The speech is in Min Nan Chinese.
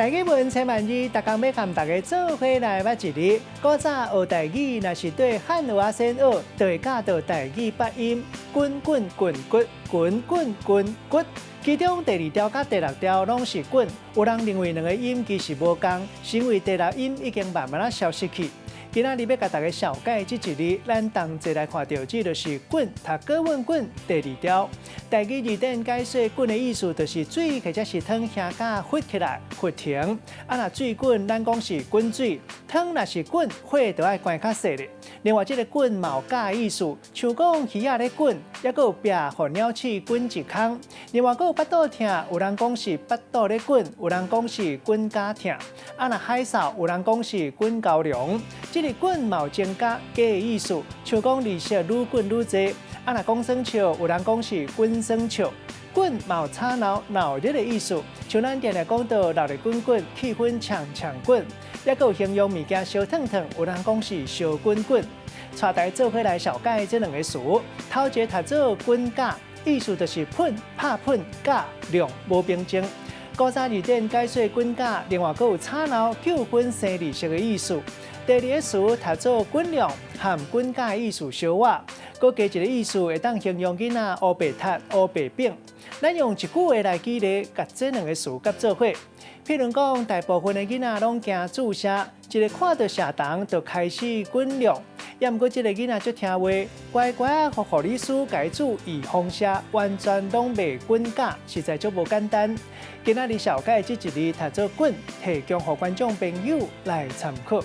台語文千萬字，逐工欲佮大家做伙來捌一字。古早學台語，若是對漢語仔先學，就會教著台語發音，滾滾滾骨，滾滾滾骨。其中第二調佮第六調攏是滾，有人認為兩个音其實無仝，是因為第六音已經慢慢仔消失去。今仔日欲共大家紹介這一字，咱同齊來看著這就是滾，讀滾穩滾第二調。台語字典解說滾的意思，就是水或者是湯顯甲沸起來、沸騰。啊，若水滾，咱講是滾水；湯若是滾，火就愛關較細咧。另外，這个滾嘛有咬的意思，像講魚仔咧滾，抑閣有壁予鳥鼠滾一空。另外，閣有腹肚疼，有人講是腹肚咧滾，有人講是滾絞疼。啊，若海掃，有人講是滾蛟龍。這个滾嘛有增加加的意思，像講利息愈滾愈濟。啊，若講耍笑，有人講是滾耍笑。滾嘛有吵鬧、鬧熱的意思，像咱定定講著鬧熱滾滾，氣氛強強滾。抑閣有形容物件燒燙燙，有人講是燒滾滾。帶大家做伙來紹介這兩个詞，頭一个讀做滾絞，意思就是噴、拍噴、絞量無平靜。古早字典解說滾絞，另外閣有吵鬧、糾紛、生利息的意思。第二个詞讀做滾量，和滾絞的意思相倚，閣加一个意思會當形容囡仔烏白讀、烏白反。咱用一句話來舉例，共這兩个詞結做伙。譬如講，大部分的囡仔攏驚注射，一个看著射筒就開始滾量。抑毋過這个囡仔足聽話，乖乖予護理師共伊注預防射，完全攏袂滾絞，實在足無簡單。今仔日紹介這一字讀做滾，提供予觀眾朋友來參考。